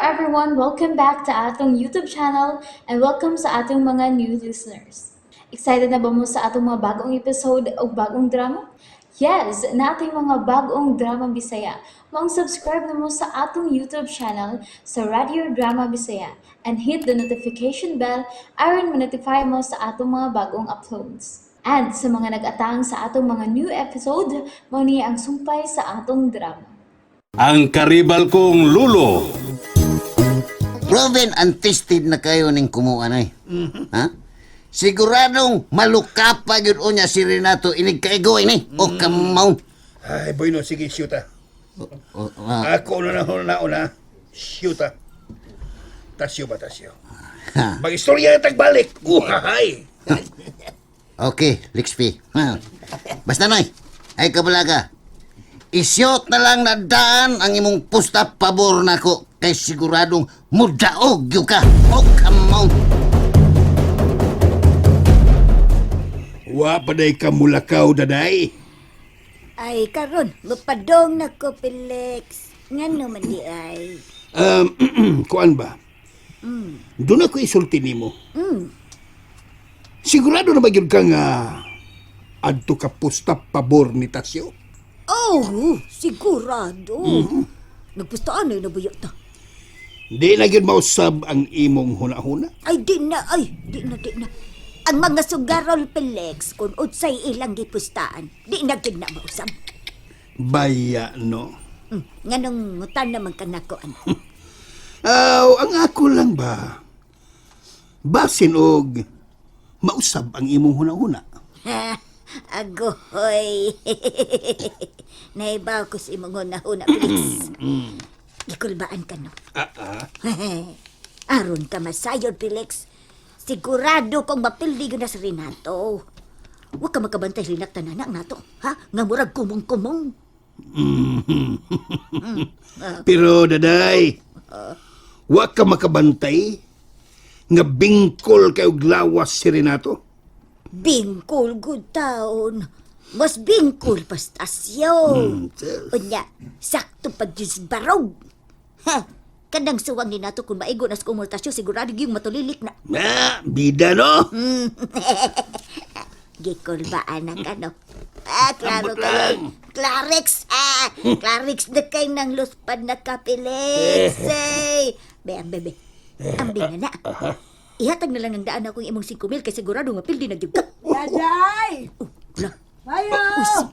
Everyone! Welcome back to atong YouTube channel and welcome sa atong mga new listeners. Excited na ba mo sa atong mga bagong episode o bagong drama? Yes, naa tay mga bagong drama Bisaya. Maong subscribe na mo sa atong YouTube channel sa Radio Drama Bisaya and hit the notification bell aron ma-notify mo sa atong mga bagong uploads. And sa mga nag-atang sa atong mga new episode, mao ni ang sumpay sa atong drama. Ang karibal kong lulo. Proven and tested na kayo ning kumuha na eh. Ha? Siguradong malukapa gyud unya si Renato inig kaigo ini o kamaw. Ay, boy, no, sige, shoot ah. O, ah, Ako na na na una. Shoot ah. Tasyo ba, tasyo? Ha. Mag-istorya na tagbalik. Uhahay! Okay, Lixby. Ha. Basta noy, ay kabalaga. Isyot na lang na daan ang imong pusta pabor nako kay siguradong mudaog gyud ka o kamaw. Wa pa day ka mulakaw, daday. Ay, karon, mapadong na ko, Felix. Ngano man di ay. Kuan ba? Doon ako isulti nimo. Sigurado na ba gyud ka nga adto ka pusta pabor ni Tasyo? Oh, sigurado. Nagpustaan na nabuyo ta. Di na gyud mausab ang imong hunahuna. Ay, di na, ay, di na, di na. Ang mga sugarol, Felix, kung utsay ilang gipustaan, di na gyud na mausab. Baya no. Nganong ngutan naman ka nako, ano? Aw, ang ako lang ba? Basin og mausab ang imong hunahuna. Ha, agoy. Naibaw ko sa imong hunahuna, Felix. Gikulbaan ka, no? Ah, ah. Aron ka masayod, Felix. Sigurado kong mapildi na si Renato. Huwag ka makabantay linak tananak nato, ha? Nga murag kumong-kumong. Pero daday, wa ka makabantay nga bingkol kay og lawas si Renato. Bingkol good taon. Mas bingkol pastasyo. Unya, sakto pag Diyos barog. Ha? Kanang suwang ni nato kung maigo na sa kumultasyo, sigurado yung matulilik na. Ah, bida no. Gikulbaan na ka, no? Ah, klaro Ambot kayo. lang. Clarix, ah! Clarix na kay ng luspad na kapilex. Eh. Be, ang bebe. Ang bina na. Ihatag na lang ng daan akong imong 5 mil kay sigurado nga pildi na gyud ka. Daday! Oh, wala. Mayo!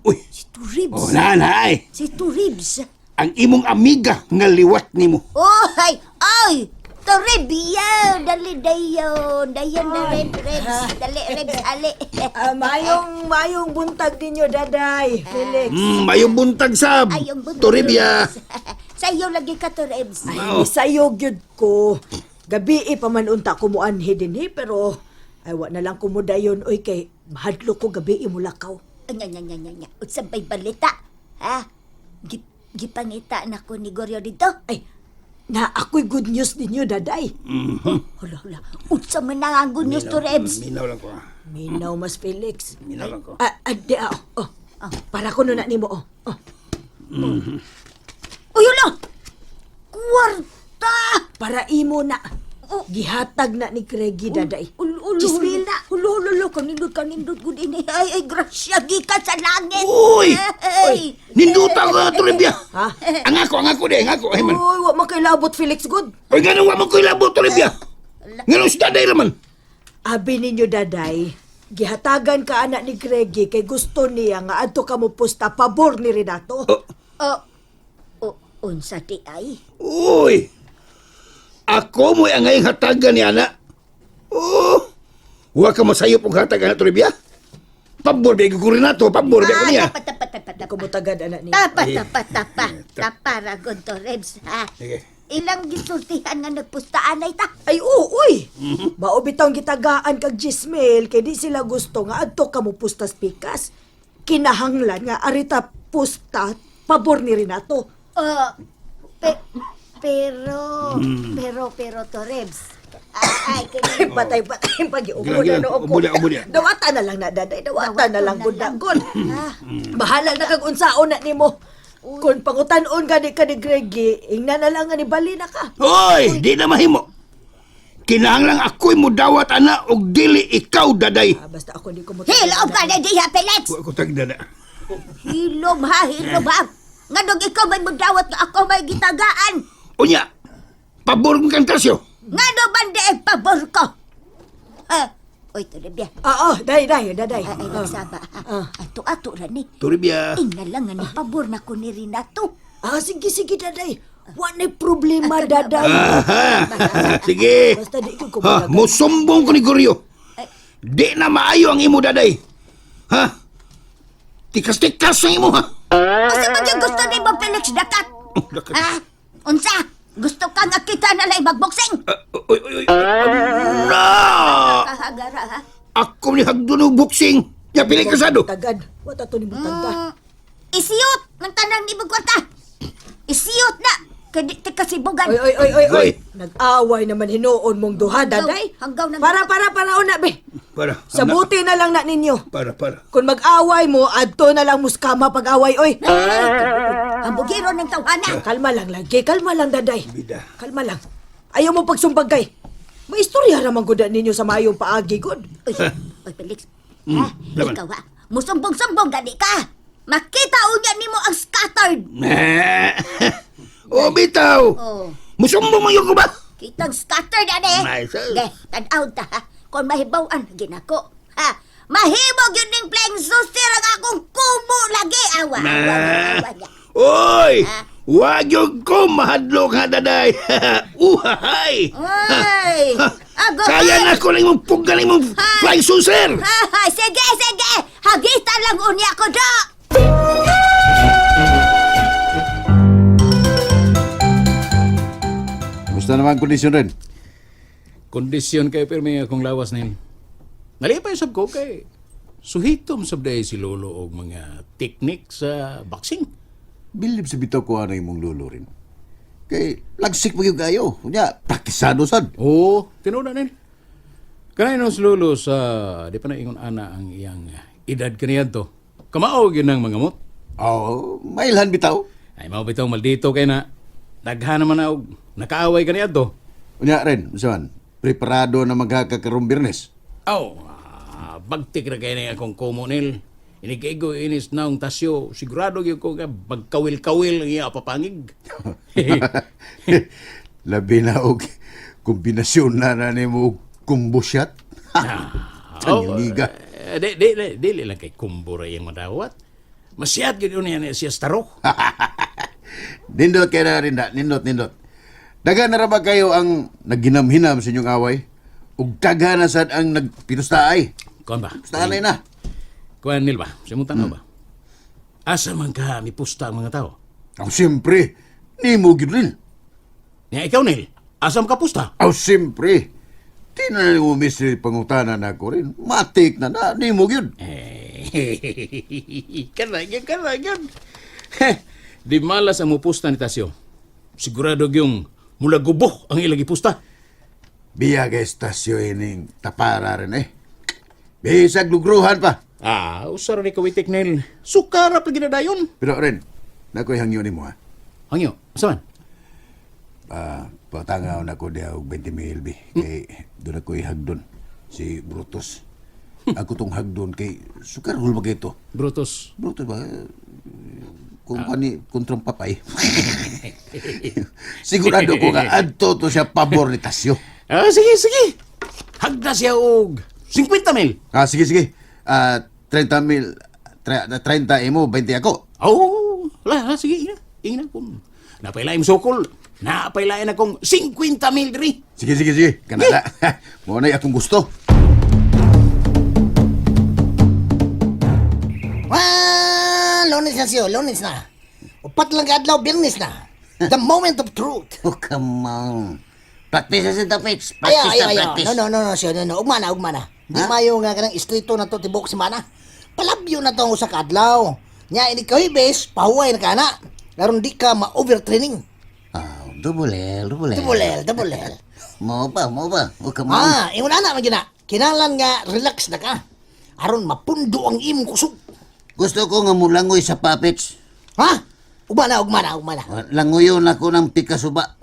Uy, Si Two Ribs. oh, nanay, Si Two Ribs. ang imong amiga nga liwat nimo. Oh, ay, ay! Toribia! Dali dayon. Dayon na rin, Ribs. Dali, Ribs, ali. Ah, mayong, mayong buntag ninyo, Daday. Felix. Mayong buntag sab. Ayong buntag. Toribia. Sa iyo lagi ka, Two Ribs. Ay, sayo gyud ko. Gabi eh, pa man unta ko muanhi dinhi, pero ay wa na lang ko mo dayon oy kay mahadlok ko gabi eh, mulakaw. Anya, anya, anya, anya. Unsa bay balita? Ha? Gipangita na ko ni Goryo dito. Ay, na ako'y good news ninyo, Daday. Hala, hala. Unsa man na ang good news to Rebs? Minaw lang ko. Ah. Minaw mas Felix. Minaw lang ko. Ah, ah, di, ah, oh, oh. Para ko na nimo, oh. Oh. Uy, hala! Kwarta! Para imo na. Gihatag na ni Craigie, Daday. Ulo, ulo, Chismil na. Ulo, ulo, ulo. Kanindot, kanindot. Good ini. Ay, ay, grasya. Gikan sa langit. Uy! Ay! Ninduta ka, Toribia. Ha? Ang ako di, ang ako. Ay man. Uy, wa makailabot Felix good. Uy, ganun wa man ko ilabot, Toribia. Ganun si daday raman. Abi ninyo daday, gihatagan ka anak ni Greggy kay gusto niya nga adto ka mo pusta pabor ni Renato. Oh. Oh, oh, unsa ti ay? Uy! Ako mo'y ang ngayong hatagan ni ana. Oh! Huwag ka masayop og hatagan na, Toribia. Pabor biya ko Renato, pabor biya ko niya. Tapa, tapa, tapa, tapa. Kumutagad anak niya. Tapa, tapa, tapa. Tapa, ragon to, Rebs, ha? Sige. Ilang gisultihan nga nagpustaan ay ta. Ay oo, uy. Mao bitawng gitagaan kag Gismail kay di sila gusto nga adto ka mo pusta sa pikas. Kinahanglan nga arita pusta pabor ni Renato. Oh, pero, pero, pero to, Rebs. Ah, ay, kini. Patay patay pag ubo Gilang, na gilang. no Ubo na, ubo na. Dawata na lang na daday, dawata na lang gud na gud. Ah, Bahala na kag unsaon na nimo. Kung pangutan-on gani ka ni Greggy, ingna na lang nga ni bali na ka. Oy, di na mahimo. Kinahanglan ako'y mudawat ana og dili ikaw daday. Ah, basta ako di ko mo. Hilom ka na diha, Felix! Wa ko tagdada. Hilom ha, hilom ha. Nganong ikaw may mudawat nga ako may gitagaan. Unya, pabor kong kang Tasyo. Ngano man di ay pabor ko? Ah, oy, Toribia. Ah, oh, day, day, daday. Ay, ay, nagsaba. Ah. Ato-ato ra ni. Toribia. Ingna lang nga ni pabor na ko ni Renato. Ah, sige, sige, daday. Wa na problema, daday. Aha. Sige. Basta di ko Ha, kumulagan. musumbong ko ni Goryo. Di na maayo ang imo daday. Ha? Tikas-tikas ang imo ha. Unsa man yung gusto nimo, Felix Dakat? Oh, dakat. Ha? Unsa? Gusto ka nga kita na lang magboxing? Ah, oy, oy, oy. Na! Kahagara ha? Ako ni hagdon og boxing. Ya pili kasado. Tagad. Wa ta to ni mutagda. Isiyot ng tanang ni kwarta. Isiyot na. Kay di ti kasibugan. Oy, oy, oy, oy, oy. Oy. Nag-away naman hinuon mong duha, daday. Hanggaw ng- Para, para, para, una, be. Para. Sa buti na lang na ninyo. Para, para. Kung mag-away mo, adto na lang muskama pag-away, oy. Ang bugiro ng tawhana. Kalma lang lagi, kalma lang, daday. Bida. Kalma lang. Ayaw mo pagsumbagay. May istorya raman gud ninyo sa maayong paagi, gud. Uy, oy Felix. Ha? Laban. Ikaw ha? Musumbong-sumbong gani ka. Makita unya nimo ang scattered. Eh. Oh, bitaw. Oh. Musumbong man yun ko ba? Kitang scattered ani. Nice. Ge, tan-aw ta ha. Kung mahibaw-an ginako. Ha? Mahimo gyud ning playing susir ang akong kumo lagi awa. Awa, Ah. awa niya. Oy! Ha? Wag yung ko mahadlok ha, daday. Uhahay! Ay! Ago. Kaya na ko lang imong puggan imong flying saucer. Ha, sige, sige. Hagitan lang unya ko do. Kumusta naman ang kondisyon rin? Kondisyon kay pirmi akong lawas nil. Nalipay sab ko kay suhitom sab day si lolo og mga teknik sa boxing. Bilib sa bitaw ko ano imong lolo rin. Kay lagsik mo yung kayo. Unya, praktisado sad. Oo, tinuod na nil. Kanay no si lolo sa di pa na ingon ana ang iyang edad kaniadto. Kamao gyud ng mga mot. Oo, mailhan bitaw. Ay mao bitaw maldito kay na daghan naman na og nakaaway kaniadto. Unya rin, unsa man, preparado na maghakakarong Biyernes. Aw, bagtik ra kay na akong kumo nil. Inikaigo inis na ang tasyo. Sigurado gyud ko nga bagkawil-kawil ang iya papangig. Labi na og kombinasyon na na nimo og combo shot. Oh, Tangiga. eh, di, di, di, dili lang kay kumbo ra iyang madawat. Masiyat gyud niya na siya starok. Nindot kay na rin na, nindot, nindot. Daga na ra ba kayo ang nagginamhinam sa inyong away? Ug daghan na sad ang nagpinustaay. Kuan ba? Pustaanay na. Kuan nil ba? Simutan ba? Asa man ka mipusta ang mga tao? Aw, siyempre, nimo gyud rin. Nya ikaw nil, asa man ka pusta? Aw, siyempre. Di na nimo mystery pangutana na ako rin. Matik na na, nimo gyud. Eh, kana gyud, kana gyud. Di malas ang mupusta ni Tasyo. Sigurado gyung mula gubo ang ilang gipusta. Biya kay estasyo ining tapara rin eh. Bisag lugruhan pa. Ah, usara ni kawitik nil. Sukara pa ginadayon. Pero rin, nakoy hangyo nimo ha. Hangyo, asa man? Ah, patangaw na ko diha og 20 mil bi. Kay doon ako'y hagdon si Brutus. Ako tong hagdon kay sukarol ba kay to? Brutus. Brutus ba? Kung kani kontrang papay. Sigurado ko nga adto to siya pabor ni Tasyo. Ah, sige, sige. Hagda siya og 50 mil. Ah, sige sige. Ah, 30 mil 30 imo, 20 ako. Oh, wala, sige, ina. Ina kung napailain sukol, napailain akong 50 mil diri. Sige sige sige. Kanada. Mo na akong gusto. Ah, Lunes na siyo, Lunes na. Upat lang ka adlaw, Biyernes na. The moment of truth. Oh, come on. Practice na sa Pits. Ayaw, Practice ayaw, na ayaw. practice. No, no, no, no, siyo, no, no. Ugma na, ugma na. Di Ha? mayo nga kanang istrito na to tibok semana. Palabyo na to ang usa ka adlaw. Nya ini kahibes, pahuway na ka na. Aron di ka ma-overtraining. Ah, double L, double L. Double L, double L. Mo pa, mo pa. Oh, come on. Ah, ingon ana man gyud na. Kinahanglan nga relax na ka. Aron mapundo ang imong kusog. Gusto ko nga mulangoy sa puppets. Ha? Ugma na, ugma na, ugma na. Ah, Languyon ako ng pikasuba.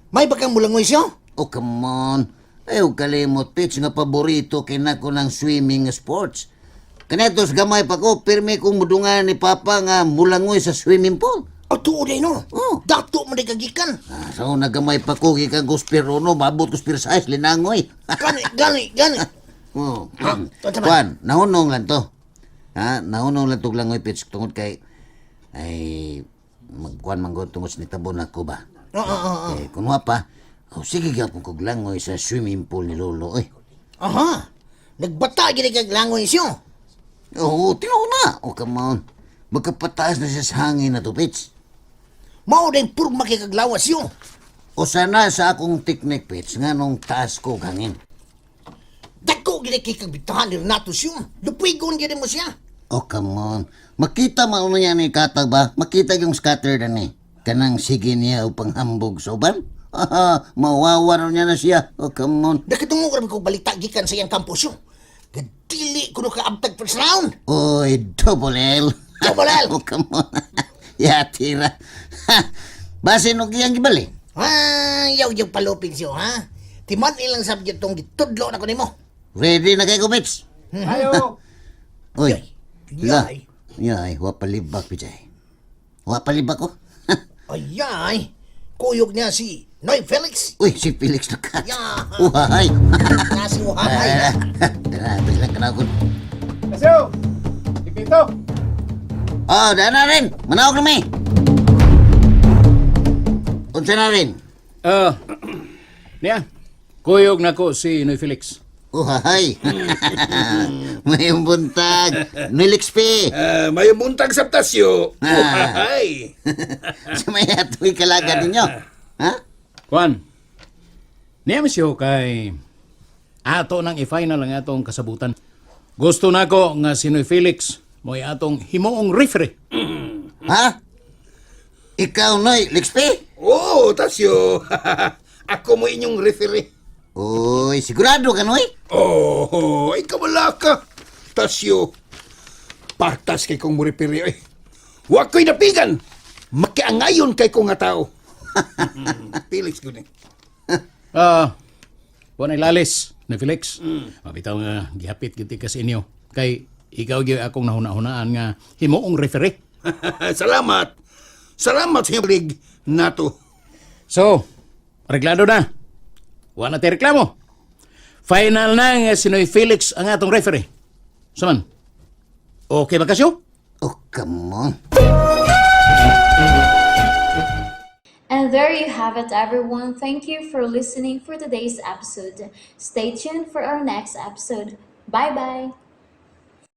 May bakang mulangoy siya? Oh, come on. Ay, huwag kalimot, Pitch, nga paborito kinako ng swimming sports. Kanatos gamay pa ko, pirmi kong mudungan ni Papa nga mulangoy sa swimming pool. O tuod ay no. Oh. Dato mo di kagikan. Ah, so, nagamay pa ko, gikan ko spirono, mabot ko spir size, linangoy. Gani, gani, gani. Oh. Unsa man? Juan, nahunong lang to. Ha? Nahunong lang to langoy, Pitch, tungod kay, ay, magkuan man gud tungod sa nitabon ako ba? Oo, oo, oo. Eh, kunwa pa, oh, sige gyapon kog langoy sa swimming pool ni Lolo, oy. Aha. Nagbata gid kag langoy siya. Oo, tinuod na. Oh, come on. Magkapataas na siya sa hangin na to, Pitch. Mao din purma kay kaglawas siya. O sana sa akong teknik, Pitch, nga nung taas ko og hangin. Dako gid kay kagbitahan ni Renato siya. Lupigon gid mo siya. Oh, come on. Makita man niya ni katag ba? Makita yung scatter na ni. Kanang sige niya upang hambog sa uban. Aha, mawawa niya na siya. Oh, come on. Nakatungo ra ko balita gikan sa iyang campus siya. Gadili kuno ka abtag first round. Oy, double L. Double L. Oh, come on. Ya, tira. Basin og iyang gibali. Ah, yaw yung palupig siya, ha? Timan ilang subject tong gitudlo na ko nimo. Ready na kay ko, Pitch? Ayo. Oy. La. Yay. Yay, wa palibak, Pitch. Wa palibak ko. Ayay, kuyog niya si Noy Felix. Uy, si Felix Lucat. Yeah. Uhay. Nasi uhamay. Dara, bilang ka na ako. Asyo! Ipito! Oh, dara na rin. Manawag na may. Unsa na rin? Ah, niya. Kuyog na ko si Noy Felix. Uhay. May buntag. Nilix P. Ah, may buntag sa tasyo. Ah. Uhahay. Sa may atoy kalaga ninyo. Ha? Juan, niya siyo kay ato nang i-final ang atong kasabutan. Gusto nako nga si Noy Felix mo'y atong himuong referee. Ha? Ikaw, Noy, Lix P? Oo, tasyo. Ako mo inyong referee. Uy, sigurado ka, Noy? Oh, ikaw wala ka. Tasyo. Partas kay kong mo-referee. Oy. Wa ko'y napigan. Makiangayon kay kong nga tao. Felix gud eh. Ah, uh, lalis Noy Felix. Mabitaw nga gihapit gid ka sa inyo kay ikaw gyud akong nahuna-hunaan nga himuong referee. Salamat. Salamat sa inyong lig nato. So, reglado na. Wa na tay reklamo. Final na nga si Noy Felix ang atong referee. Saman. Okay ba kasyo? Oh, come on. And there you have it, everyone. Thank you for listening for today's episode. Stay tuned for our next episode. Bye bye.